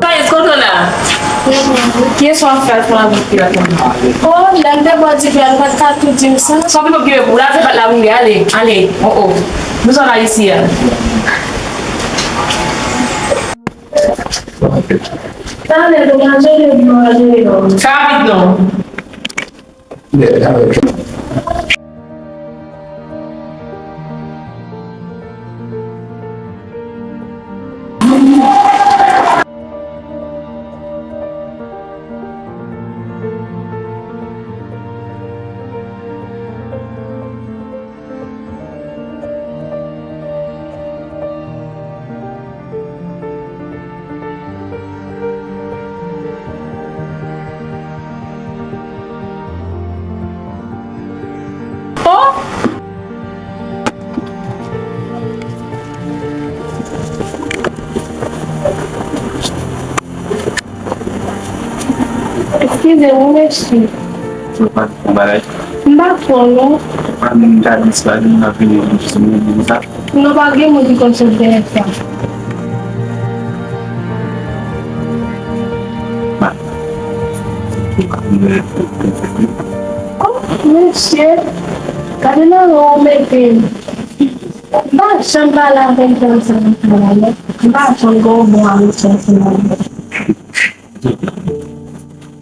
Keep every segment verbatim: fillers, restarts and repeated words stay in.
Kayèz, kote w la? Kiyès w ap fè pou la bouki la konn? Oh, lè m te bò dife a, nou pa t ka tou di m sa. Sa w te pap gen pou la, se pa t la pou m gen, ale, ale, oh, oh. Nou sot la isi a. Talè, nou pa jere dlo a deyò. Fè rapid non. Eskize m wi mesye. Ou pa t fè yon bagay? M pa twò non. Ou pa menm gade si pa gen moun k ap vini pou sou moun sa? Non, pa gen moun ki konn sot dèyè sa. Ba. Oh, mesye, gade nan non ou mete m. M pa janm pale avèk Johnson ansanm la non. M pa janm gen yon bon amistye ansanm avè l.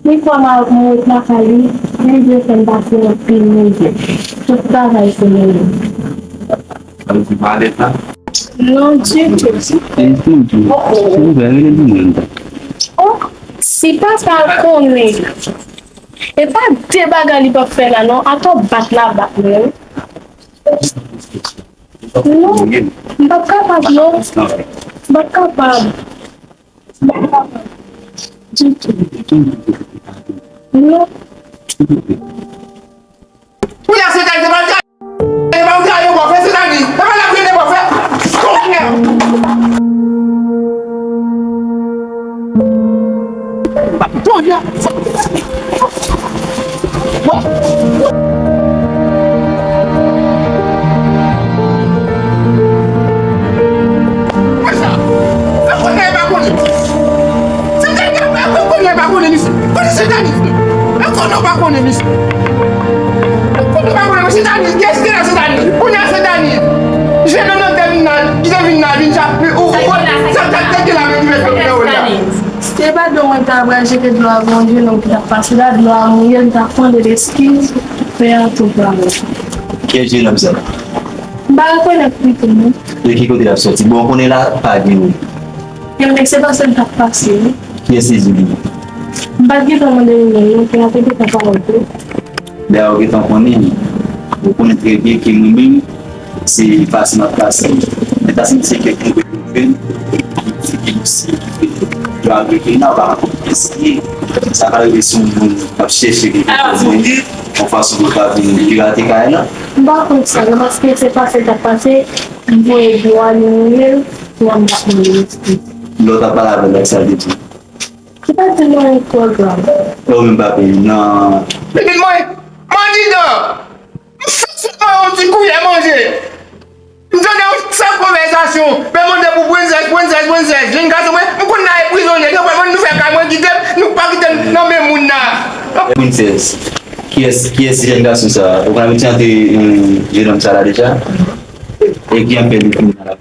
Li kwè m ap mouri lakay li, li vle fè m pase anpil mizè. Tout travay se li menm. Sa vle di pa dèt la? Non, ditou. E ditou. Oh, oh. Silvouplè, rele pou mwen. Oh, si papa l konnen. E pa de bagay li p ap fè la non. Atò bat la bat mwen. Non, m p ap kapab non. M p ap kapab. M p ap kapab. Ditou. Non. Kounye a se kay, se pa l kay. Se pa l kay, yo, bò, fè se kay, se pa l ap rete, bò, fè. Kounye a. Kounye a. Mwen sa, mwen konnen pa konnen. Se kay, mwen konnen pa konnen, misye. Konnen se kay, misye. Mwen konnen pa konnen, misye. Kote w pa konnen, se Dani, kiyès ki te la, se Dani. Kounye a se Dani. Jennonm nan te vin la, ki te vin la, vin sa, ou, ou, sa, sa, sa, te la, men ki met nan wòl la. Se pa dlo mwen ta pral jete dlo a, gon jennonm ki t ap pase la, dlo a mouye, m t ap mande l eskiz, fè an tou pran mwen. Kiyès jennonm sa? M pa rekonèt pito non. E ki kote l ap sòti? Bon, konnen la, pa gen ou. Ebyen, se paske l t ap pase, wi. Kiyès li di li? M pa t gentan mande l non, non, pou l ap ede papa w tou. Dayè, ou gentan konnen, ou konnen trè byen ke mwen menm, se pase m ap pase. Men ta sanble se kèk move nouvèl ki di ke misye ki fè dlo a bloke la, ou pa konn kiyès li ye. Sa ka rive si yon moun ap chèche gen pwoblèm, yon fason pou l ka vin pirate kay la. M pa konn sa, non, paske se pase l t ap pase, m voye dlo a, li mouye l, kounya m t ap mande l eskiz. Lè w t ap pale avè l, sa l te di? Li pa di m anyen twò grav. Ou menm, papi, nan. Pitit mwen, m andidan. M fèk sot mwen yon ti kouyè manje. M tande yon sèl konvèsasyon. Men mande pou Princess, Princess, Princess. Jèn gason mwen, m konn nan e prizonye. Gen pwen mwen nou fè kay mwen kite m, nou pa kite m nan men moun nan. Princess. Kiyès, kiyès jèn gason sa? Ou konn abitye antre, euh, jennonm sa la deja? E ki anpè li konnen la?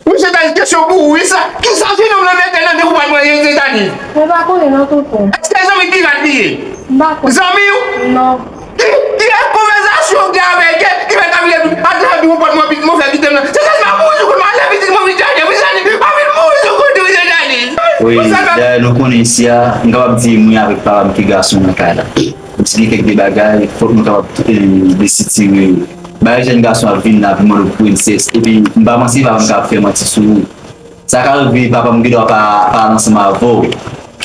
Wi, se ta kesyon pou ou, wi, sa. Kisa jennonm nan mete nan dekoupaj mwen, se Dani? Mwen pa konnen non, tonton. Èske zanmi pirat li ye? M pa konnen. Zanmi w? Non. Ki, ki konvèsasyon w gen avè l ki fè Gabriel atravè dekoupaj mwen, mwen fè kite m nan? Se sèlman mouri sou kont mwen, lè pitit mwen vin Dani, wi, Dani, pa vin mouri sou kont ou, se Dani. Wi, dayè, nou konnen isi a, m kapab di mwen avèk papa m ki gason nan kay la. Menm si gen kèk de bagay, fòk nou kapab, eh, desitire. Bagay jèn gason ap vin la, vin mande w princess. Epi, m pa panse papa m ka ap fè manti sou ou. Sa ka rive, papa m gendwa pa, pa ansanm avè w.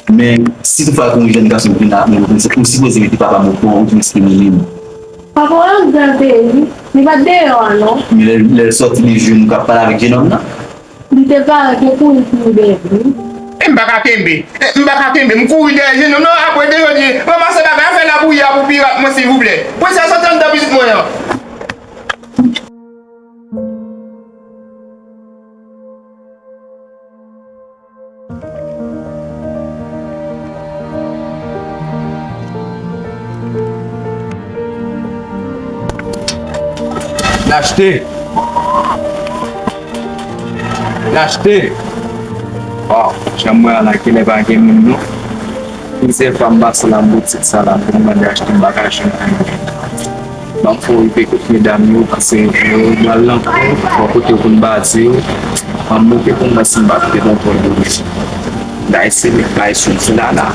Men, si toutfwa ke yon jèn gason vin la ap mande w princess, ou sipoze mete papa m okouran, ou tou mèt mete mwen menm. Papa w andan peyi, li pa t deyò a, non. Men lè, lè l sòti, li jwenn ou k ap pale avèk jennonm nan. Li te parèt, yo kouri, kouri dèyè l, wi. E m pa ka kenbe. E m pa ka kenbe. M kouri dèyè jennonm nan, apre de jodi, ranmase bagay, fè labouyi a pou pirat mwen, silvouplè. Princess, sòti anndan pitit mwen an. L achte. L achte. Waw, janm wè a la, kilè pa gen moun non. Plizyè fwa m pase nan boutik sa la pou m mande achte, m pa ka jwenn anyen. Ban m fè w rive kot medam yo, paske yo pral nan kwen, bò kote yo konn baze yo. Ban m monte pou m wè si m pa kite kontwòl yo. Dayè se met bay sou se la la.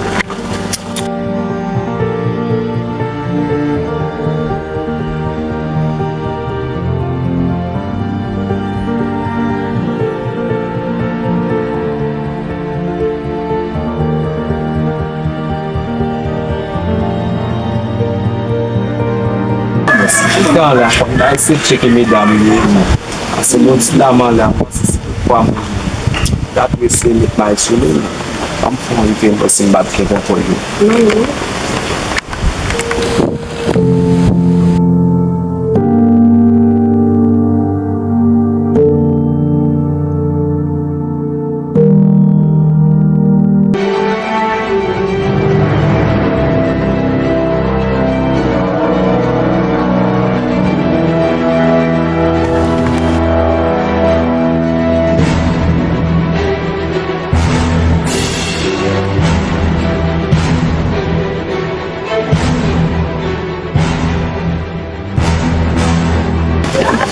Tan la, fò m ta eseye tcheke medam yo. Pase bon ti dam an la, m panse se pou fwa mwen. Dapre se met bay sou li. M ap fè yon rive, m panse m p ap gen konpòt yo. Non, non.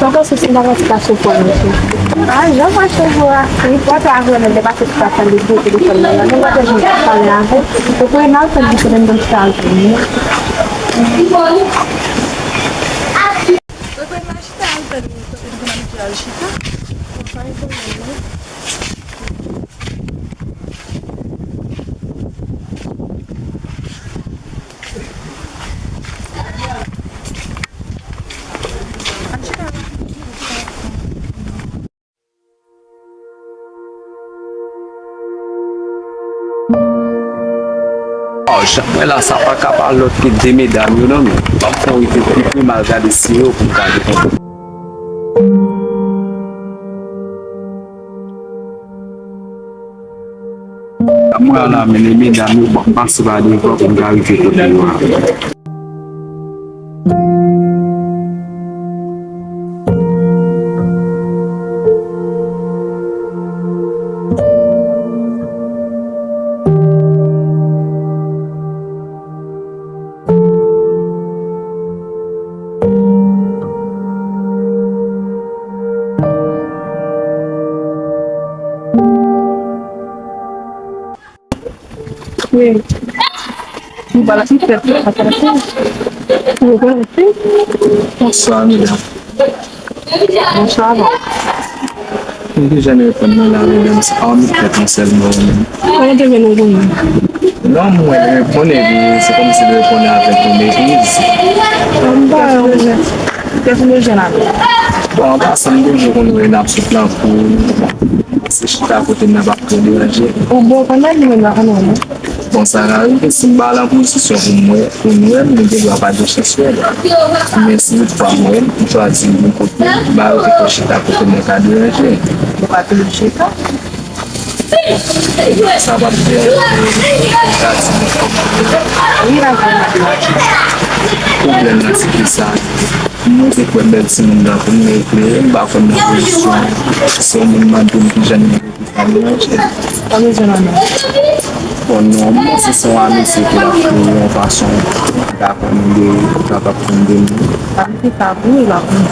Sa w panse si m ta pase pa sou fò misye? A, jan m mache jou a, wi, pòt la vrèman depase sou sa, tande gwo telefòn nan, nan mwen te jwenn ap pale avè w. Ou kwè n al fè l di kote m te chita al jwenn li? Ou kwè n al chita al fè l kote m te al chita? Ou pa konnen non. Jan m wè la, sa pa ka pa lòt ke de medam yo non, men m ap fè yon rive pi pre, m al gade si se yo pou m gade. Mwen la, men medam yo, m ap pase pa devan pou m ka rive kote yo a. Wi. Ou pa la ti tèt la, pa la ti. Ou pa la ti. Bonswa, medam. Bonswa, non. Mwen te janm reponn mwen la, medam, se pa yon tèt mwen sèlman, wi. Kòman te vin ou konnen? Non, mwen reponn, epi se kòmsi l reponn avèk yon mepriz. Mwen pa wè, mwen. Kèk moun jan la. Bon, an pasan, m toujou konn wè n ap sot nan kou. Se chita kote n ap ap twò deranje. Ou bon, pandan nou menm la, ann wè non. Bon, sa ka rive si m pa nan pozisyon pou m wè, pou m wè l, nou gen dwa pa gen chans wè l. Men si toutfwa m wè l, m chwazi vin kote l, ba yo te fè chita kote mwen ka deranje. Ou pa tou chita? Sa p ap deranje. Wi, la vrèman deranje. Pwoblèm nan se ki sa. Mwen te kwè bèl timoun nan pou m eklere, m pa konn nan pozisyon. Se yon moun mande m kijan m ye, ki sa m manje. Pa bezwen nan men. Bon, non, m panse se yon amitiye ki ap kreye yon fason pou ta konn de, pou ta konn de moun. Amitiye sa ap wi la pou mwen.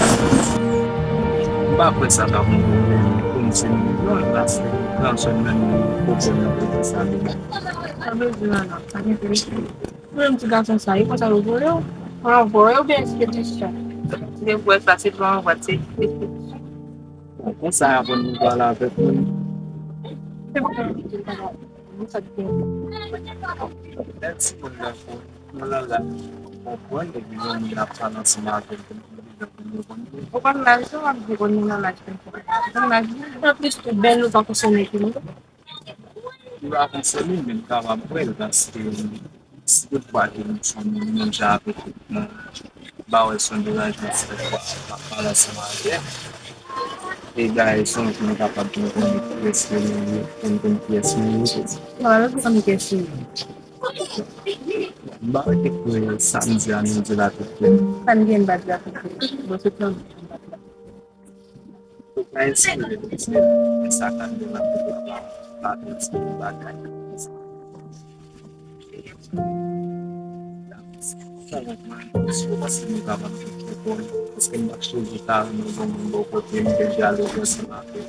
M pa kwè sa ta yon pwoblèm pou m di moun non, paske pran swen nan moun pwoblèm nan pou sa li. Pa bezwen nan, pa gen pwoblèm. Ou menm ti gason sa, e konsa yo voye w? Anvwa oubyen ekspedisyon? Gen pou wè sa, se pa anvwa, se ekspedisyon. Bon, konsa y ap vin pale avèk mwen. Lè timoun nan fò, nan langaj, ou konprann, epi yon moun ap pale ansanm avè l, ou konn laj li, w ap di konn li nan laj konsa. Nan laj li, anplis tou bèl, nou pa konsome tou non. Li pa konsène m, men m kapab wè l, paske si toutfwa ke m se yon moun menm jan avèk tout moun, m pa wè se yon deranjman si toutfwa m ap pale ansanm avè l. E dayè, se yon moun ki kapab pou m konnen kiyès ke nou ye, pou m konn kiyès nou ye. Bon, alò, pou konn kiyès nou ye. M pa rete kwè sa m di a, nou di l a tout kè m. Sa m gen m pa di a tout kè m. Bon, se tan m pa di a. Ou ka enspire m, se sa k ap de la pou pa pa enspire bagay. Sa wont mwen, si w panse nou kapab fè bon, paske m pa chwazi ta renmen bon moun bò kote m, te jalou ansanm avè l.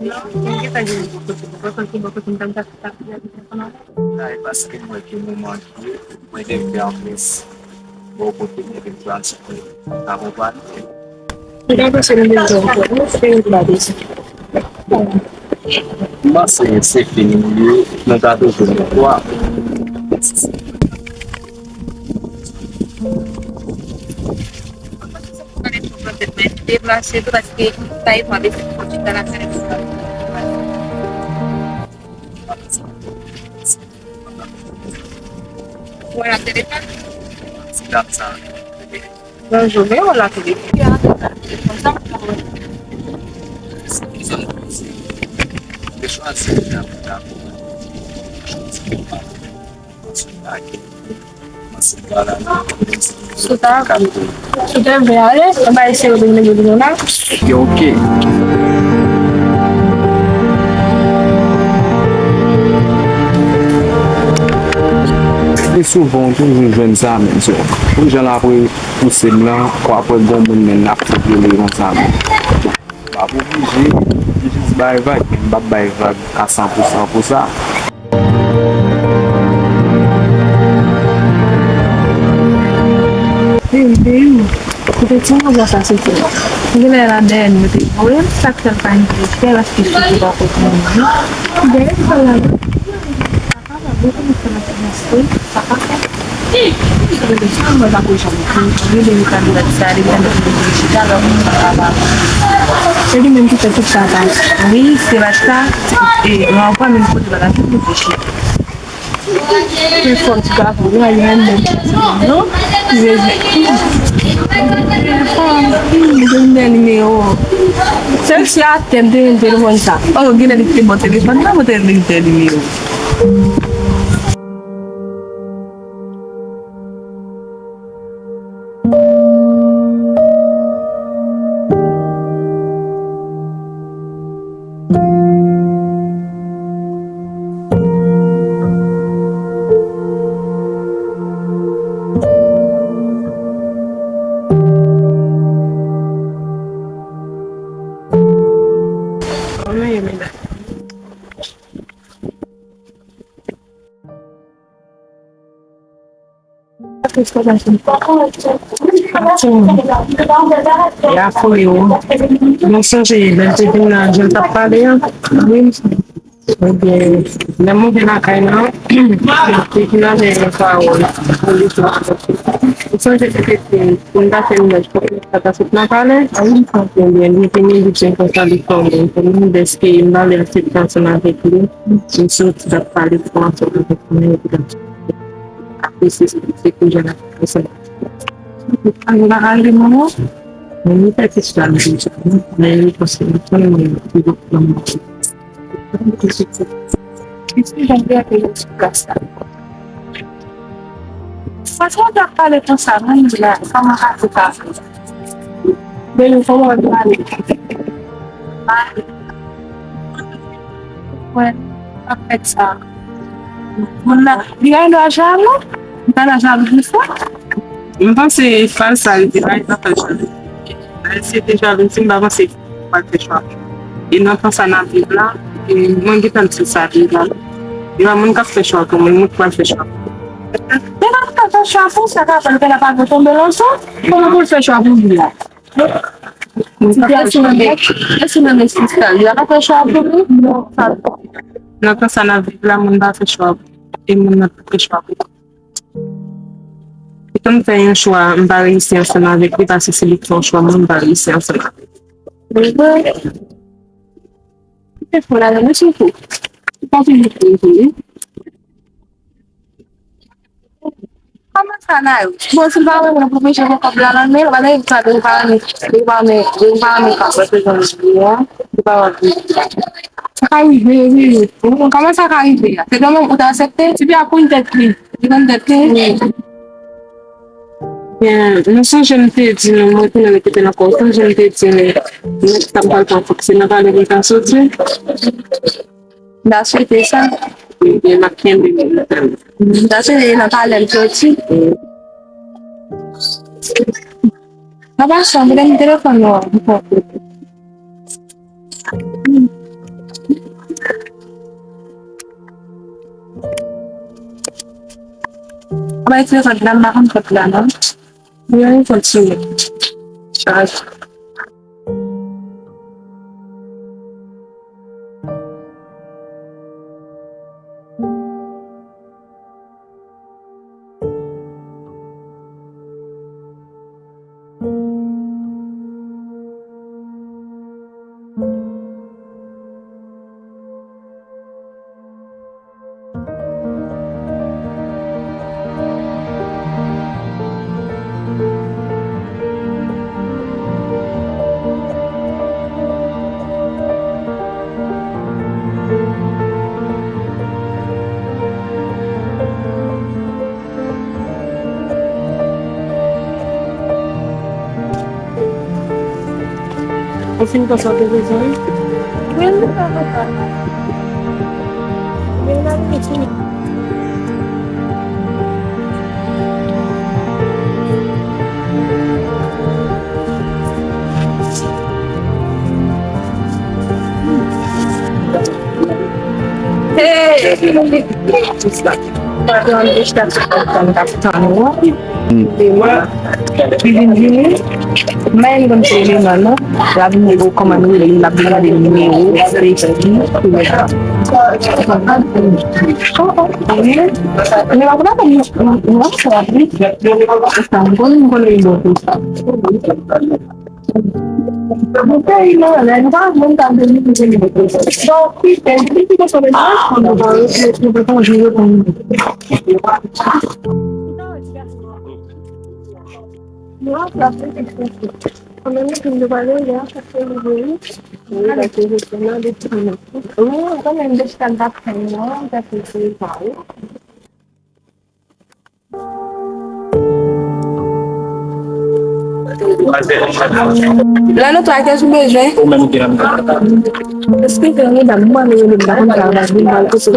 Non, m gentan gen bò kote m, bò kote m, bò kote m, ta m ta ta ansanm avè l. Sa e paske m wè ke moman an rive, mwen te vle anplis bò kote m, epi m pral sou akonpanye. Ou ta panse nou bezwen yon pòt, nou fè yon pla de sa. M panse se fini nou ye, nou ta toujou gen twa. Deplase tou paske sa e mande se pwodui ta la fè. Sa Wè la telefòn? Se dam sa. Nan jounen, wè la telefòn. Konsa, mwen. Mwen chwazi dam sa. Sou ta, sou ta vle ale, anba eseye vin mete nou la. Yo, oke. Pi souvan, w toujou jwenn sa, men so, pou jan l ap repouse m lan, w ap wè gon moun, men l ap fout rele konsa, men. M ap oblije jis bay vag, men m p ap bay vag a san pou san pou sa. Hey, baby, kote ti manzè sa soti la? Genlè la dèyè nou te voye l, sa k fè l pa enterese, l ap kite l bò kote nou. Dèyè l pa la. Se li menm ki fè tout sa pase. Wi, se pa sa. E, mwen pa menm kote bagay tout reflechi. Telefòn ti gason, wi, a yon menm. Non? Telefòn, hmm, m gen nimewo. Se si a tèm te yon telefòn sa. Oh, genlè li te bon telefòn nan, mwen te li te nimewo. Ya fouye ou. Mwen sonje lè l te vin nan jan l t ap pale an. Wi. Ebyen, lè m monte lakay la, li te vin avè yon pawòl pou li tou. Mwen sonje se te pou m ta fè mennaj pou sa ta sot nan palè. Ebyen, li te gen biten konsa li fòme pou mwen, dèske m pa vle aksepte ansanm avèk li. M soti t ap pale pou ansanm avèk mwen, epi l ap apresye se, se kounye a l ap fè sa. An pa ale non. Men li fè ti swa deja, men li panse li konn mwen pi bon nan mwen. Li se jan de ap peye ti plas la. Franchman, w t ap pale konsa, menm la, kòman ka fè sa? Bebe, kòman w pale? Wè, pa fè sa. Moun nan, li gen dwa jalou? Li pa dwa jalou pou sa? M panse fraz sa li di la, li pa fè jalou. Lè si te jalouzi, m pa panse pral fè chwa. E nan tan sa n ap viv la, e mwen gentan di sa deja. E pa moun k ap fè chwa pou mwen, moun k pral fè chwa pou mwen. Men pa moun k ap fè chwa pou sa, ka fè l pa tonbe nan sa. Kòman pou l fè chwa pou li a? Èske nan, èske nan espas sa, li a ka fè chwa pou li? Non, sa. Nan tan sa n ap viv la, moun pa fè chwa pou. E moun nan pa fè chwa pou. Pou m fè yon chwa, m pa reyisi ansanm avèk li, paske se li k fè yon chwa, mwen, m pa reyisi ansanm avèk li. Mwen, mwen fè fò la, mwen sou kou. Ou pa fini kou, kou, wi. Kòman sa, Nayou? Bon, si l pa renmen pou peche pou kòb la nan men l, wala, li pa, li pa renmen, li pa renmen, li pa renmen kòb, paske jan li ye a, li pa renmen. Sa ka rive, wi. Kòman sa ka rive a? Se kanmenm ou ta aksepte? Tifi a konn tèt li. Li konn tèt li? Wi. Byen, nou sonje m te di nou, mwen tounen m kite l ankò. Sonje m te di nou, nèg sa m pral pran fòk se nan palè pou l ta soti. M ta swete sa. Ebyen, m ap kenbe m nan palè. M ta swete nan palè l soti. Nan pasyans, mete m telefòn nan ankò. Aba, telefòn nan, m pa konn kòd la, non. Mwen, yon kòd sou mwen. Chaj. Ou fin pran sa w te bezwen? Wi, m te pran sa. Men m ap retounen. Hey! Mwen konn se eleman non. L ap vin di w kòman nou rele l, l ap vin mande nimewo, se ki, ki rele. Oh, oh, wi. Men w ap raple m, m, m ap raple m. Sa, m konnen, m konnen nimewo pou sa. Bon, peyi nan, lè nou pa jwenn tab de nou, nou jwenn bon, ki fè, ki fè son mesaj pou nou pa rete, nou pa tanjou reponn. Nou an plas de kesyon. Ann nou fin de pale, lè a sa se rive, wi. Wi, la se jesyon nan de ti nan. Wi, kanmenm de chita n t ap fè, non, sa se, se pa, wi. Lalo, twa kiyès ou bezwen? Eskize m medam, m pral rele m pa konn travay, m pral kote w,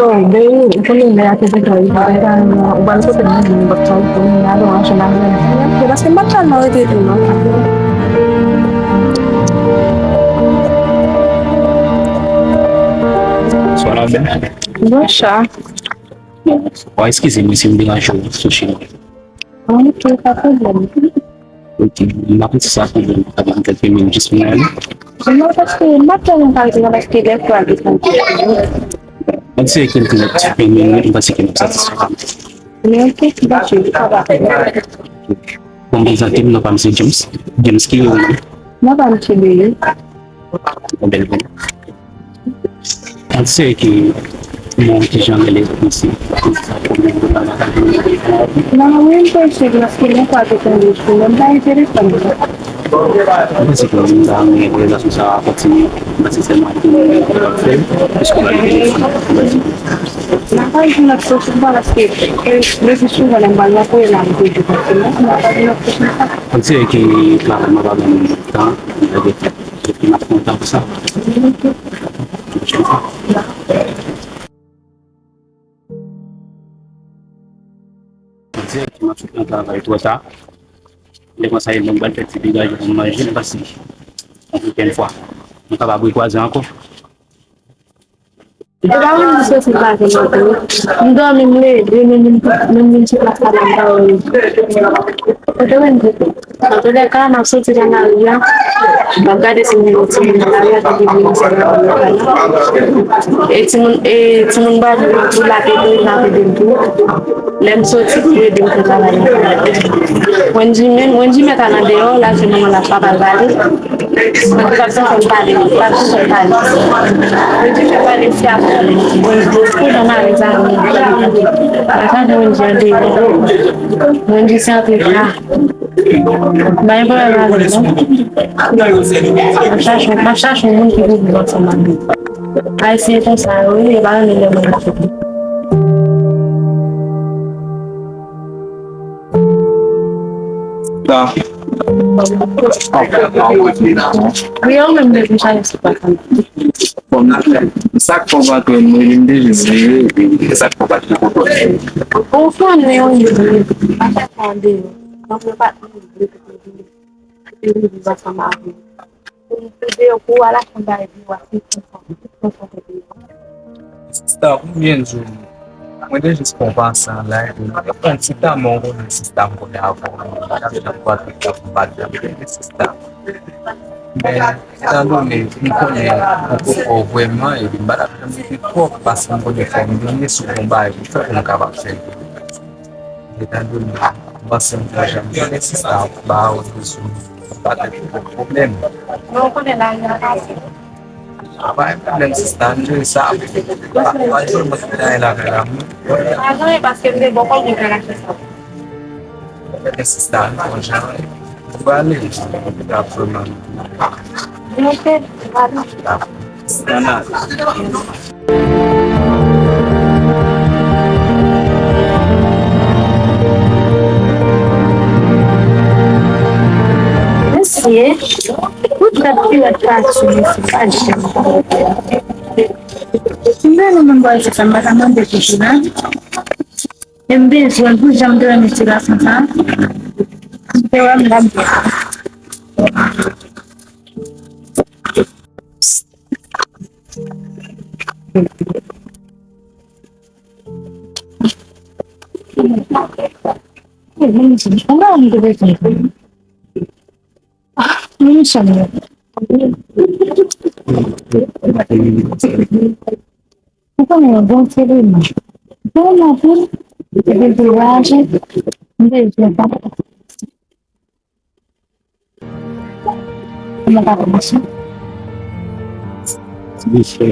ou konnen lè a te fèt la, ou pral kote m, m pral kote m, m pral kote m, m pral kote m. Se paske m pa t pral nan rete tou non. Bonchwa. Wa, eskize mwen si m deranje w sou chemen. Ok, pa pwoblèm. Ok, m pa panse sa pwoblèm, sa ban m kèlke minit jis pou mwen ale. Non, paske m pa tèlman pale nan paske dèfwa li santi. Mwen se kèlke lòt ti minit, m panse ke m ap satisfè. Men ok, dakò, sa va. Bon, prezante m, non pa m se James. James ki rele w? Non pa m se Lili. Yon bèl moun. Panse ke moun ki jan rele isi. Non, wi, m panse ke lòske yon fwa te tonbe sou mwen, m ta enterese m. M panse ke moun ta renmen relasyon sa a kontinye. M panse sèlman ke moun yo ap fè l, piske w al enterese m. M pa di lòt pwochen fwa paske, e, le pi souvan lè m pral nan kote la, m toujou kontinye. M pa di lòt pwochen fwa. Panse ke travay mwen pa ban m tan, epi m ap kontan pou sa. Dirèkteman sot nan travay twò ta. Lè konsa, e mwen pral fè ti degaje pou m manje, m pase yon pwochèn fwa. Nou kapab rekwaze ankò. Ou pa konn m soti maten maten wi. M dòmi, m leve, men m vin, men m vin sou plas la, m pa wè w. Kote Wendy? Antoulèka, m ap soti nan lari a. M ap gade si m jwenn yon timoun nan lari a ki vin ansanm avè m nan kay la. E timoun, e timoun Barbie yo tou l ap ede m, l ap ede m tou. Lè m soti, pou ede m fè travay nan kay la. Wendy menm, Wendy mèt al andeyò, l al jwenn manman l ak papa l pale. Mwen te p ap janm fè m pale, m p ap janm fè m pale. Mwen te fè pale si a mwen. Mwen di tou nan mezanmi. Papa mwen di andeyò. Mwen di se antre la. M pa gen pwoblèm avè l non. M ap chache, m ap chache yon moun ki pou viv ansanm ak mwen. Ayisyen konsa yo wi, yo pa renmen lè moun ap soufri. Sa. Wi, ou menm depi chaje sou plas la. Bon, sa k fè w pa kwè m, wi, m te jis veye, epi se sa k fè w pa t ret kote w. Ou konnen, wi, m pa fè sa andeyò. Donk, mwen pa t vle pou te vini, te vini viv ansanm avè m. Pou m toude yo pou a la fen bay di w a se konsa, tout konsa te ye. Sista, konbyen jou mwen te jis pran w pase an live, mwen te pran ti tanmen w konnen sista m konnen avè w, mwen pa t ap janm pran tout tan pou m pa t janm konnen sista. Men, etan done m konnen ou poko vrèman, epi m pa t ap janm rete twòp, paske m konnen fò m vini si w gon bagay pou fè pou m kapab fè l. Etan done m panse m pa janm konnen sista, ba w di sou m pa t ap gen pwoblèm. Men w konnen lari a pase. A pa gen pwoblèm sista, m jere sa. Pa, pa jere mwen ki ta la vè la. Pa gen anyen paske m te bò kòb mwen pral achte sa. Men sista, m konn jan m prale. M ta vrèman. Ok, m prale. Sista, n ale. Mesye, poutèt Kilòt pati, mesye, pa janm pa wè. M vle nou menm bò isit la, m pa ka mande toujou la. E m bezwen pou jan m te renmen ti gason sa. M te wè m t ap byen. Ou konnen yo gonfle li menm. Bon anpil, epi l tou raje, m bezwen pa. Kòman w ka kòmanse? Misye.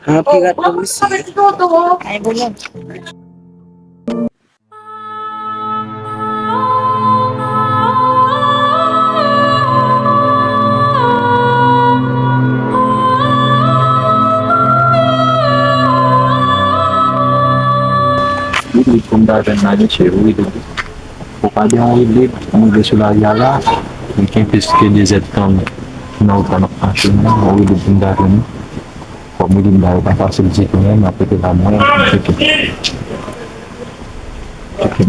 Ah, pirat nan misye. Ay, bon. Wi, wi, pou m ta jwenn la, mesye, wi, wi. Ou pa gen yon wi, wi, m rive sou lari a la, li gen plis ke de zèdtan nan wout la, m ap mache, yon wi, wi, pou m ta jwenn. Kòm ou di m ba yo pa fasil ditou menm, apre te ba mwen, cheke. Cheke m.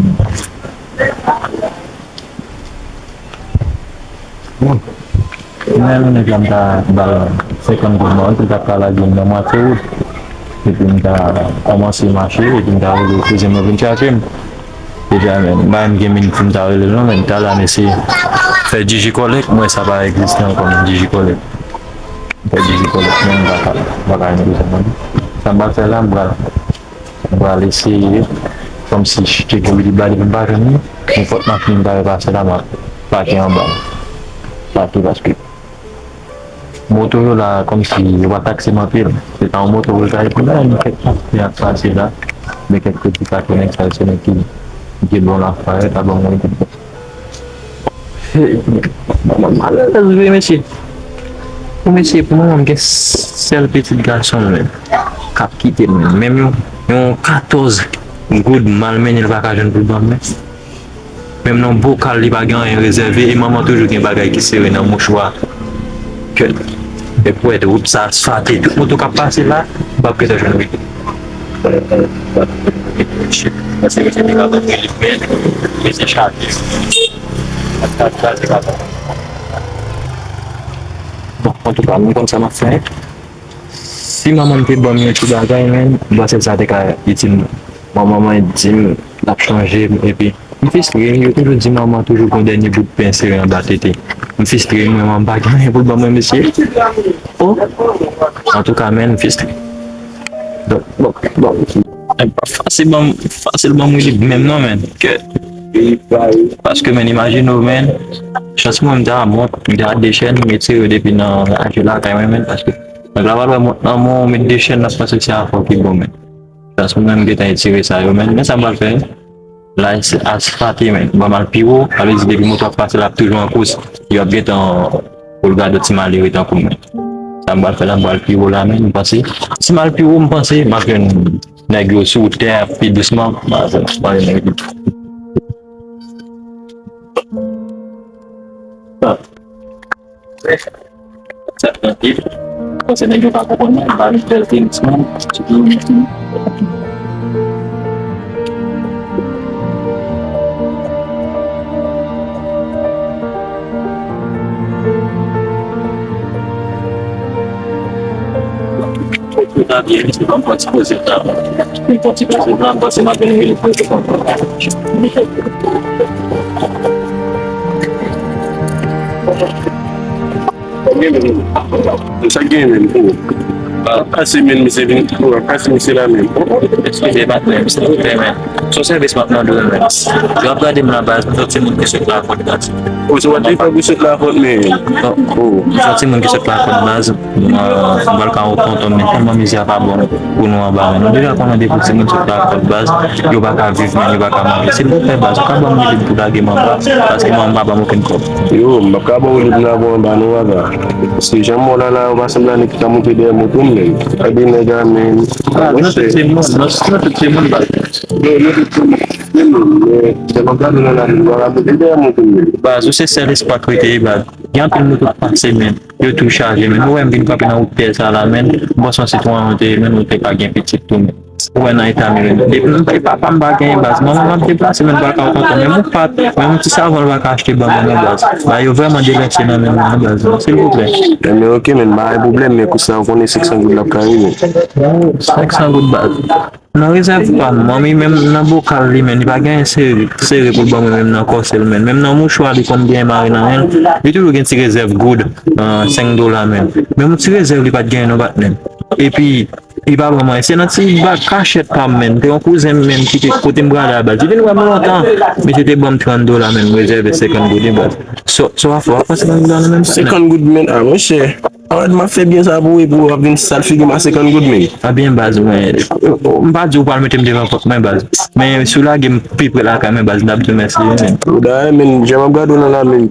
Bon. Mwen, mwen, nèg la, m ta ba l senkant goud mwen, epi l ta ka lage m nan mwatye wout. Epi m ta kòmanse mache, epi m ta rele kouzen mwen vin chache m. Deja, men, m pa menm gen minit pou m ta rele l non, men talè a m eseye fè Digiconnect, mwen sa pa egziste ankò, men Digiconnect. Fè Digiconnect, men m pa ka, m pa ka jwenn kouzen mwen. Sa m pral fè la, m pral, m pral eseye, kòmsi cheke Willy Bali pou m pa jwenn li, nenpòt machin m ta wè pase la, m ap pake anba l. Pake paske moto yo la, kòmsi yo pa takse m anpil. Se pa yon moto pou l ta ye pou la, men kèk machin ap pase la. Men kèk peti pake nèg sa yo, se nèg ki, ki gen bon lafwa, yo ta ban mwen. Malerèz vre, mesye. Bon, mesye, pou moman, m gen sèl pitit gason m menm k ap kite m menm. Menm yon, yon katòz goud malmennen, l pa ka jwenn pou l ban m, men. Menm nan bokal, li pa gen anyen rezève, e manman toujou gen bagay ki sere nan mouchwa. Kèt. E pou wè wout sa asfate, tout moto k ap pase la, m p ap gentan jwenn wi. Bon, antouka, m konn sa m ap fè. Si manman m te ban m yon ti bagay, men, m panse sa te ka itil mwen. Bon, manman di m l ap chanje m, epi m fistre, yo toujou di manman toujou gon dènye bout pen sere anba tete. M fistre, mwen, manman m pa gen anyen pou l ban mwen, mesye. Oh! Antouka, men, m fistre. Donk, bon, bon. E pa fasil ban m, fasil ban m wi li menm non, men. Kè. Paske, men, imajine w, men, chans mwen, m te a mont, m te a de chèn, m retire yo depi nan aje lakay mwen, men, paske nèg la pa dwe mont nan mwen, ou met de chèn, l ap panse se afè w ki bon, men. Chans mwen, m gentan retire sa yo, men, men sa m pral fè. La, se asfate, men. Ban m al pi wo, sa vle di depi moto ap pase, l ap toujou an kous. Yo ap gentan pou l gade yon ti malere tankou mwen. Sa m pral fè la, m pral pi wo la, men, m panse. Si m al pi wo, m panse, m ap jwenn nèg yo sou tè a pi dousman. M ap jwenn nèg yo. Sa trankil. Panse nèg yo pa konprann mwen, m pa vin fè l tenis, man. Yo ta byen, mesye, ban m pran ti poze la. M pran ti poze la, m panse m ap vin rele poze konsa. Sa k gen menm? Oh. Pase men misye vin, oh, pase misye la menm. Oh, oh. Eskize, patnè, silvouplè, men. Se yon sèvis m ap mande w, men. Jan w ap gade m la, baz, m se yon timoun ki sot lakòt, baz. Oh, se w ap di fòk ou sot lakòt, men. Oh. M se yon timoun ki sot lakòt, baz. Mwen, mwen pral ka wè tonton m, men tèlman mizè a pa bon pou nou anba, men. Nou deja konnen depi timoun sot lakòt, baz, yo pa ka viv, men yo pa ka manje. Silvouplè, baz, ou ka ban m yon lib pou lage m anba, paske mwen, m pa ban m okenn kòb. Yo, m p ap ka ba w lib nan anba non, papa. Paske jan m wè w la, la, ou pa sanble a nèg ki ka monte dèyè moto m, men. Gade nèg la, men. Ah, nou tout se moun, nou, nou tout se moun, baz. Yo, nou tout se moun. Baz, ou se sèl espwa k rete, baz. Gen anpil moto k pase, men. Yo tou chaje, men. Ou wè m vin kanpe nan wout tè sa la, men. M panse se Twa an te ye, men, ou te ka gen pitit tou, men. Ou wè nan eta m ye, men. Depi m, papa m pa genyen, baz. Manman m ap deplase, men, m pa ka kontan. Menm yon pat, menm yon ti savon, l pa ka achte ban mwen, non, baz. Ba yo vrèman delèse nan men mwen, non, baz. Silvouplè. Men, ok, men, pa gen pwoblèm, men, kou sa, ou konnen senk san goud la ap ka rive. Senk san goud, baz. Nan rezèv pa m, manmi menm nan bokal li menm, li pa genyen sere, sere pou l ban mwen menm nan kòse l menm. Menm nan mouchwa li konn genyen mare nan men l, li toujou gen ti rezèv goud, ah, senk dola menm. Menm yon ti rezèv li pa t genyen non patnè m. Epi, li pa ban mwen, se nan ti bak kachèt pa m menm, te yon kouzen m menm ki te kote m prale a baz. Li vin wè m lontan, misye te ban m trant dola menm, m rezève senkant goud wi baz. So, so w ap fè, w ap pran senkant dola nan men m patnè m. Senkant goud menm, ah, monchè. Alò, m ap fè byen sa pou ou, epi w ap vin sal figi m a senkant goud, men. A byen, baz, mwen, m pa di w pral mete m devan pòt mwen, baz. Men si w lage m pi pre lakay mwen, baz, m t ap di w mèsi, wi, men. Dayè, men, jan m ap gade w nan la, men,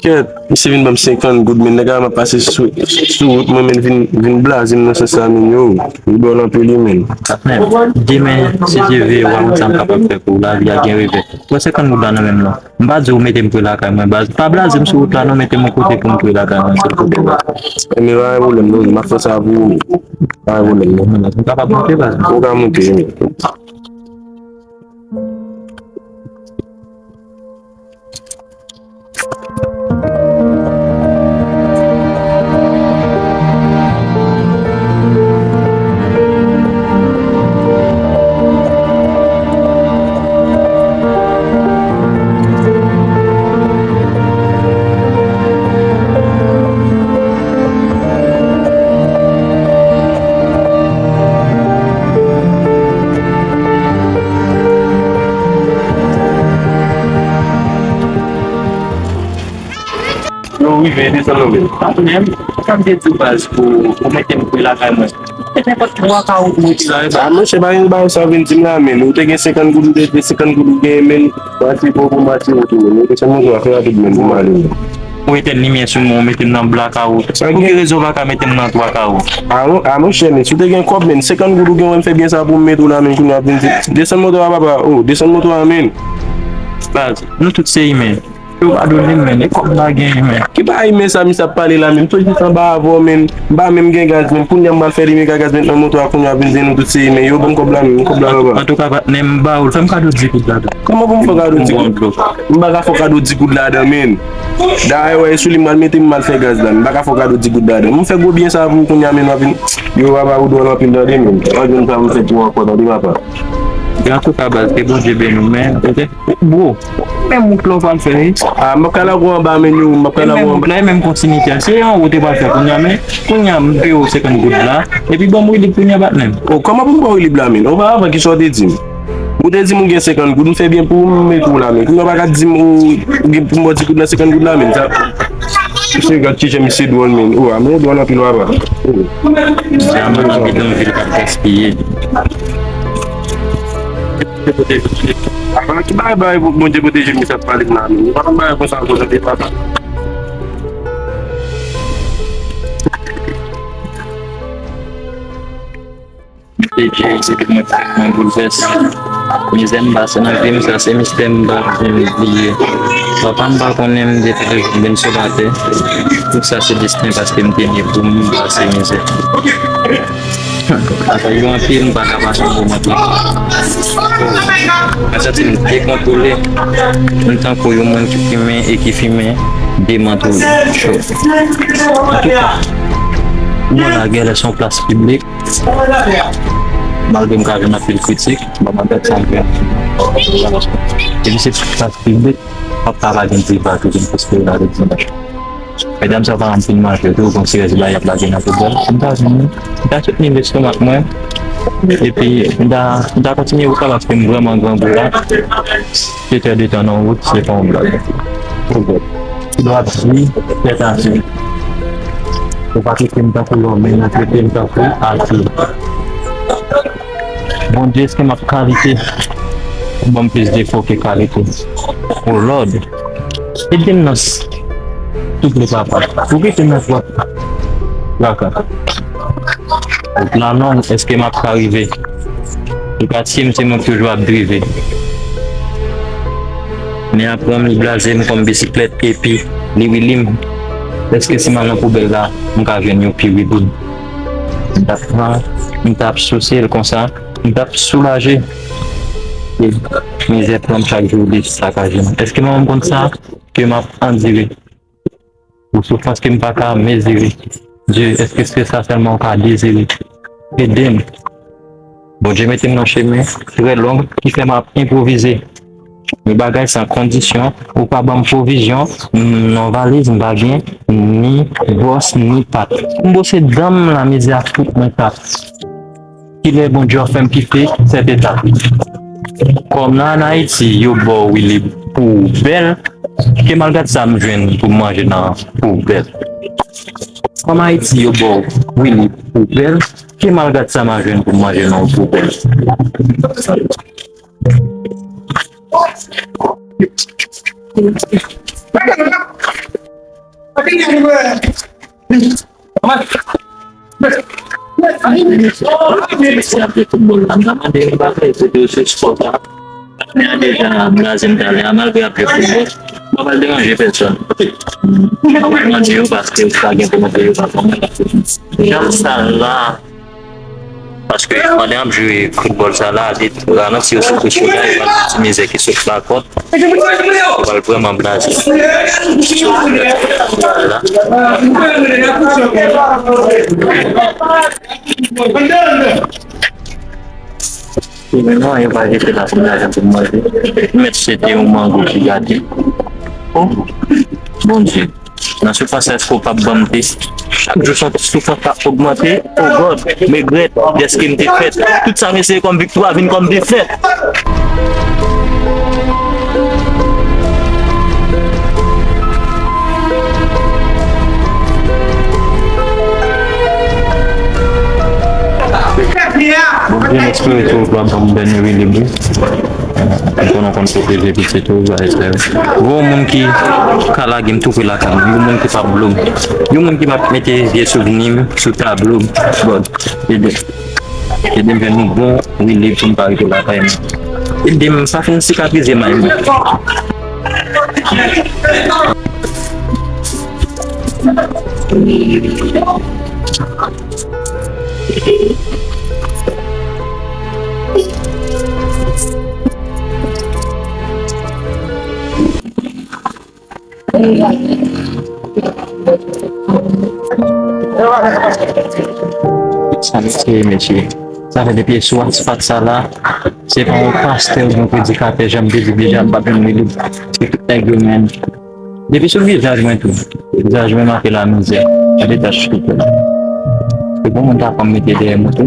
kèt, misye vin ban m senkant goud, men, nèg la m ap pase sou, sou wout mwen, men, vin, vin blaze m nan sans sa, men, yo, li dwòl anpil, wi, men. Men, demen, si Dye vle, w a wè sa m kapab fè pou w, lavi a gen revè. Pran senkant goud la nan men m, non. M pa di w mete m pre lakay mwen, baz. Pa blaze m sou wout la, non, mete m yon kote pou m pre lakay mwen, silvouplè, baz. Ebyen, pa gen pwoblèm, non, m ap fè sa pou ou. Pa gen pwoblèm, non. M kapab monte, baz? Ou ka monte, wi. Yo rive desann nan men. Patnè m, sa m te di w baz pou, pou mete m pre lakay mwen. Se nenpòt twa kawo pou mete la, e baz. A, monchè, pa gen bagay sa w vin di m la, men. Ou te gen senkant goud, ou te di senkant goud ou genyen, men. Pati pou, pou pati ou tou, men. Ou desann moto a fè rapid, men, pou m ale. Ou etèn limyè sou mwen, ou mete m nan blakawout. Pou ki rezon w pa ka mete m nan twa kawo? A, mon-, a, monchè, men, si w te gen kòb, men, senkant goud ou gen, wè m fè byen sa pou m mete w la, men, kounye a w ap vin di, desann moto a, papa, oh, desann moto a, men. Baz, nou tout se imen. Yo padone m, men. E kòb m pa genyen, men. Ki pa imen sa misye ap pale la, men? M toujou anba avè w, men. M pa menm gen gaz, men. Kounye a m pral fè li, men, gaz, men, nan moto a, kounye a vin di nou tout se imen. Yo, ban m kòb la, men. Kòb la, papa. Antouka, patnè m, ba ou l. Fè m kado di goud ladan. Kòman pou m fè w kado di goud? M pa ka fè w kado di goud ladan, men. Dayè, wè, e sou li m pral mete m, m al fè gaz la, men. M pa ka fè w kado di goud ladan. M fè gwo byen sa pou ou kounye a, men, w ap vin. Yo, papa, ou dwòl anpil, tande, men. W ap jwenn sa pou m fè pou ou ankò, tande, papa. Antouka, baz, ke Bondye beni w, men, ok? Bro, menm wout la w pral fè, wi. A, m ap ka lage w anba, men, yo, m ap ka lage w anba. E menm wout la, e menm kontinite a. Se anwo w te pral fè kounye a, men kounye a, m peye w senkant goud la. Epi ban m rilib kounye a, patnè m. Oh, kòman pou m ba w rilib la, men? Oparavan, kisa w te di m? Ou te di m ou gen senkant goud, m fè byen pou ou, m mete w la, men. Kounye a w pa ka di m ou, ou gen pou m ba w di goud nan senkant goud la, men. Sa, misye gad kijan misye dwòl, men. Oh, a, men, ou dwòl anpil, papa. Oh. Jaman nan bidonvil k ap gaspiye. Apa ki bay bay pou Bondye pwoteje misye ap pale m la, men. Yo pa konn bagay konsa ankò nan peyi papa. Bondye, se tout mwen, mwen boulvès. Mizè m pase nan vi m, sa se mistè m pa janm bliye. Papa m pa konnen m depi lè m vin sou latè. Tout sa se desten paske m te ne pou m pase mizè. Bagay yo anpil, m pa ka pase yon moman trankil. Mwen santi m dekontwole. M tankou yon moun ki fimen e ki fimen demantwole. Cho. Antouka, ou wè lagè lè se yon plas piblik. Malgre m ka jwenn anpil kritik, m pa mande sa m fè. Epi se plas piblik, w ap ka pa gen priva tou, gen plis priva de dimanch. Medam sa pa anpil manje tou, gon ti rès bagay y ap lage nan poubèl. M ta vini, m ta soutni lestomak mwen. Epi, m ta, m ta kontinye wout la paske m vrèman grangou la. Sèt è de tan nan wout, se pa yon blag. Poubèl. Dwat di, tèt aze. Ou pa trete m tankou lòm, men ou trete m tankou aze. Bondye, èske m ap kalite? Ou ban m plis defo ke kalite. Oh Lord. Ede m nan s-, souple, papa. Ou kite m nan twòp traka. Wout la long, èske m ap ka rive? Ou ka tiye m, se mwen k toujou ap drive. Men aprann li blaze m kòm bisiklèt epi li wili m. Èske si m al nan poubèl la, m ka jwenn yon pi wili m? M t ap pran, m t ap souse l konsa, m t ap soulaje. E mizè pran m chak jou li sakaje m. Èske manman m konn sa ke m ap andire? Yon soufrans ke m pa ka mezire. Dye, èske se sa sèlman w ka dezire? Ede m. Bondye mete m nan chemen trè long ki fè m ap enpwovize. Men bagay sa kondisyon, ou pa ban m pwovizyon, m nan valiz m pa gen ni bwòs ni pat. M bwose dan m lamizè a fout mwen kat. Kilè Bondye ap fè m kite sèt etap? Kòm nan Ayiti yo ba w wili pou w bèl, ki malgrat sa m jwenn pou m manje nan poubèl? Kòm Ayiti yo ba w wili pou w bèl, ki malgrat sa m a jwenn pou m manje nan poubèl? Mesye ap jwe foutbòl la, m ta mande yo pa fè foto sou spò sa. Pandan deja blaze m talè a, malgre y ap jwe foutbòl, m pa pral deranje pèsòn. M pa pral mande yo paske yo pa gen pou mande yo pa fè mwen la. Jan sa la, paske pandan y ap jwe foutbòl sa la, li ralanti yo sou presyon la, yo pral ti mizè ki sot lakòt. Ou pral vrèman blaze. Mwen non, yo pa jete la pou lajan pou manje. Mèt se te yon mango ki gate. Oh, Bondye. Nan soufrans èske w p ap ban m te? Chak jou soufrans la ogmante. Oh God, m regrèt dèske m te fèt. Tout sa m eseye kòm viktwa vin kòm defèt. Bondye, m espere ke w va ban m dènye wili m wi. M konnen w konn pwoteje pitit ou, sa espere. Gon moun ki ka lage m tou pre lakay mwen, yon moun ki p ap blo m, yon moun ki p ap mete vye souvni m sou tablo m. Bon, ede m. Ede m jwenn yon bon wili pou m pa rete lakay mwen. Ede m pa fin sikatrize may mwen. Sa mesye, mesye. Sa fè depi sou asfalt sa la, se pa yon pastè oubyen yon predikatè, jan m te di deja, m p ap jwenn li. Se tout nèg yo menm. Depi sou vizaj mwen tou. Vizaj mwen make lamizè. Gade tach ki fè la. Se bon moun ta konn mete dèyè moto.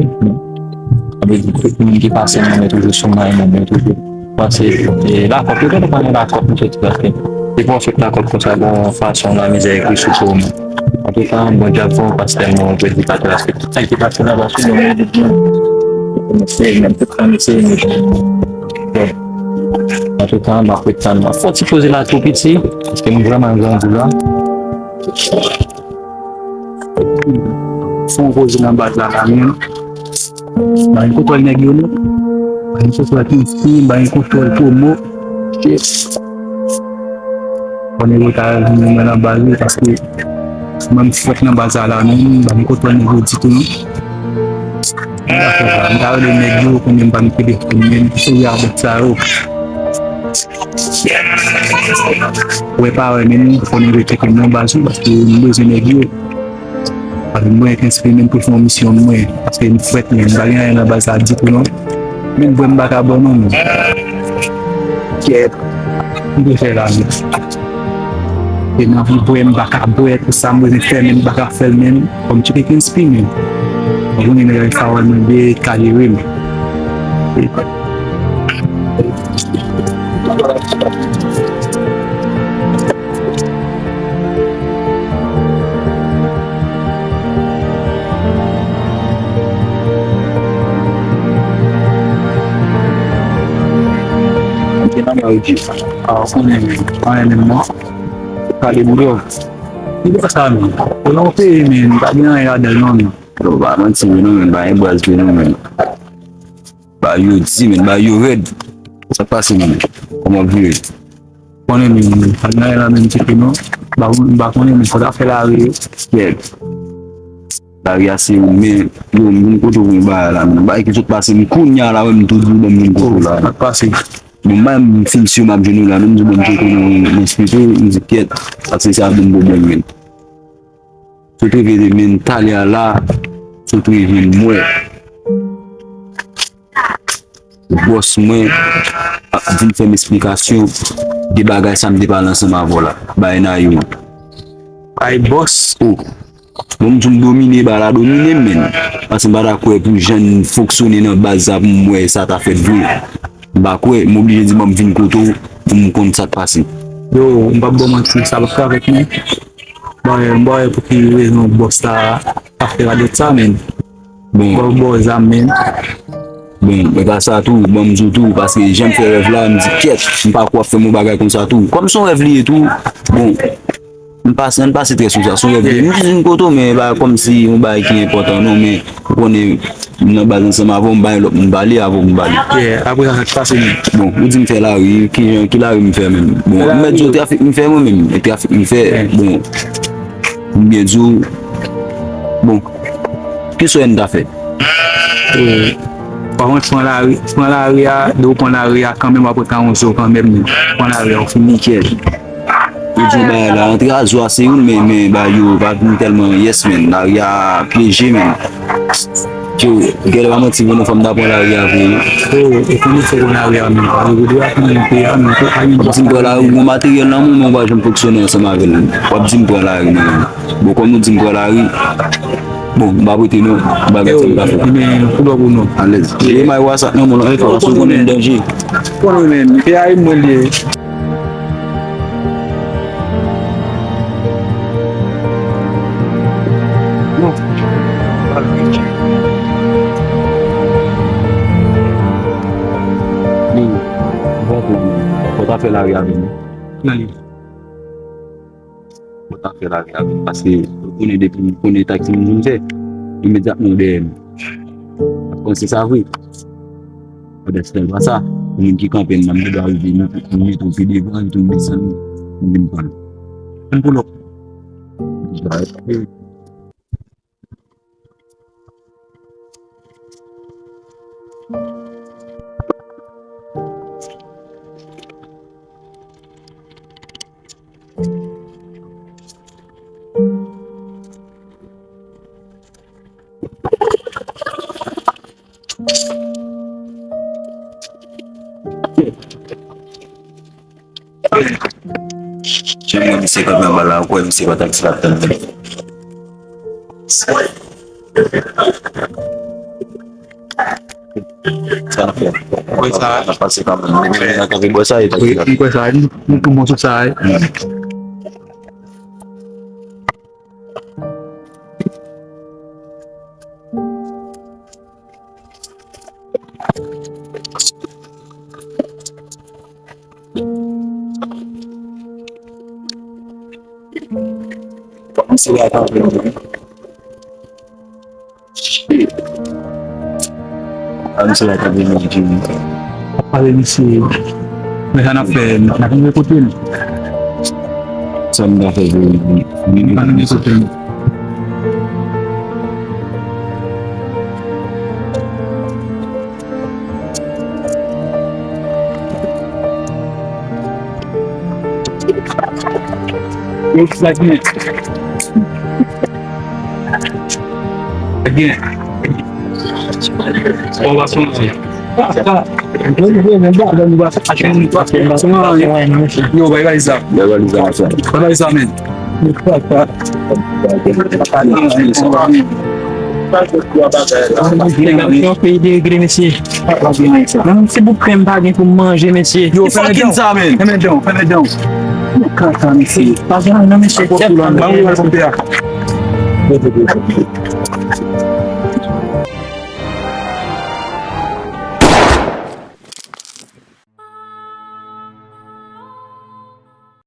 Sa vle di tout moun ki pase nan men toujou sou may mwen, men toujou pase, e, lakòt. Yo genlè pa gen lakòt, m soti pase. Depi w sot lakòt konsa, gon fason lamizè ekri sou po w menm. Antouka, Bondye ap fè w pastè mwen, predikatè, paske tout sa ki pase la, pase nan men tout moun. Mesye, menm tout fanmi se mesye. Bon. Antouka, m ap ret tann. M ap fè yon ti poze la tou piti, paske m vrèman grangou la. Fè yon poze nan baz la, la menm. Ba yon kontwòl nèg yo non. Ba yon kontwòl Kingston, ba yon kontwòl Promo. Shit. Bon, nèg yo ta vin mwen nan baz yo, paske mwen m fwèt nan baz la, la menm, ba yon kontwòl nèg yo ditou non. M ta fè sa, m ta rele nèg yo, konnen m pa gen telefòn menm, sou radòt sa yo. Wè pa wè menm, fò nou retcheke m nan baz yo, paske m bezwen nèg yo. Paske mwen k enskri menm pou fè yon misyon mwen, paske m fwèt menm, m pa gen anyen nan baz la ditou non. Menm bwè m pa ka bwè non menm. Kèt. M te fè la menm. E nan vi bwè m pa ka bwè, tout sa m bezwen fè menm m pa ka fè l menm. Kòm Chucky Kingston menm. Mwen konnen nèg yo ka wè mwen byen kalere m. Mwen te nan mari di sa. A, w konnen, anyen menm non. Pale m yo. Li pa sa menm. Ou nan yon peyi, men, pa gen anyen ladan l non, men. Yo, pa manti vre non, men, pa gen braz vre non, men. Ba yo di, men, ba yo rèd. Sa k pase, men? Kòman w ap vire? Konnen menm, pa gen anyen la menm tcheke non. M pa, m pa konnen menm, fò ta fè lari yo. Kèt. Lari a se ou, men, yo, m vin kote w pou yon bagay la, menm. Bagay ki sot pase m kounye a la, wè m tou di w, bon, m vin kote w la. Sa k pase? Bon, m pa menm fin si yo m ap jwenn ou la, menm di bon, m tcheke nou, m esplike w, m di kèt, paske sa ap ban m pwoblèm, menm. Sot rive de menm talè a la, sot rive m wè bòs mwen ap vin fè m esplikasyon de bagay sa m te pale ansanm avè w la. Bay Nayou an. Bay bòs. Oh. Bon, m di w m domine, ba la domine m, menm. Paske m pa ta kwè pou jan n fonksyone nan baz sa pou m wè sa ta fèt vre. M pa kwè, m oblije di bon m vin kote w pou m konn sa k pase. Yo, m p ap ba w manti, sa p ap ka fèt non. Bon, m pa wè pou ki rezon bòs la ap fè radòt sa, menn. Bon. Bò, bò zam, menn. Bon, e pa sa tou, bon, m di w tou, paske jan m fè rèv la, m di, kèt, m pa kwè w ap fè m yon bagay konsa tou. Kòm se yon rèv li ye tou, bon, m pase, m pase trè sou sa, se yon rèv li ye. M jis vin kote w, men e pa kòmsi yon bagay ki enpòtan, non, men ou konnen, m nan baz ansanm avè w, m pa gen lòt moun pale, avè w m pale. Yeah, apre sa, sa k pase menm? Bon, ou di m fè lari, ki jan, ki lari m fè menm? Bon, m mèt di w trafik m fè mwen menm, e trafik m fè, bon, m byen di w, bon, ki swè n ta fè? Ou pa konn pran lari, pran lari a, lè w pran lari a, kanmenm w ap ret nan yon zo kanmenm, pran lari a, ou fini. Kèt. Yo di yon bagay la, antre a zo a se youn, men, men, ba yo pa vin tèlman, yes, men, lari a pyeje, men. Yo, gèlè pa manti, bon, non, fò m ta pran lari a vre. Oh, ou konnen fò w pran lari a, men, pa rive de a, konnen yon peyi a, men, fò pa gen. W ap di m pran lari, ou gon materyèl nan men w, men w pa janm fonksyone ansanm avè l. W ap di m pran lari, men, bon, kòm nou di m pran lari, bon, m pa prete non, bagay sa m ka fè. Men, pou lòk ou non. Alèz. E may wasa, non, mon enfòmasyon konnen danje. Konnen men, peyi a e mwen li ye. Fò ta fè lari avè m. Fò ta fè lari avè m, paske ou konnen depi m konnen taksi m vin fè, imedyatman ou dèyè m. Ou panse sa vre? Odex fè l pa sa. Moun ki kanpe nan mitan rive, nou, nou mete w pi devan, li tou desann, nou vin pran l. Ann pou lòt. Jan mwen misye kanpe anba la, ou kwè misye pa t ak sa ap tann li. Sa n ap fè? Kwè sa. N ap pase kanmenm. Mwen menm nan kanpe bò sa, e pa wi, m kwè sa. Nou, nou tou bon sou sa, wi. Misye la kanpe. A, misye la kanpe, men Jimmy. Pale misye. Men sa n ap fè, n ap rive kote l. Sa m ta fè, Jimmy? N ap rive kote l. Yo, sa gen. Sa gen. Bon, va sonje. Yo, bay, bay sa. Bay, bay sa. Bay, bay sa, men. Nèg la, se yon peyi deregle, mesye. Menm ti bout pen m pa gen pou m manje, mesye. Yo, fèmen dan, fèmen dan, fèmen dan. Kaka, mesye. Pa gen anyen, mesye. Tèt pa manje.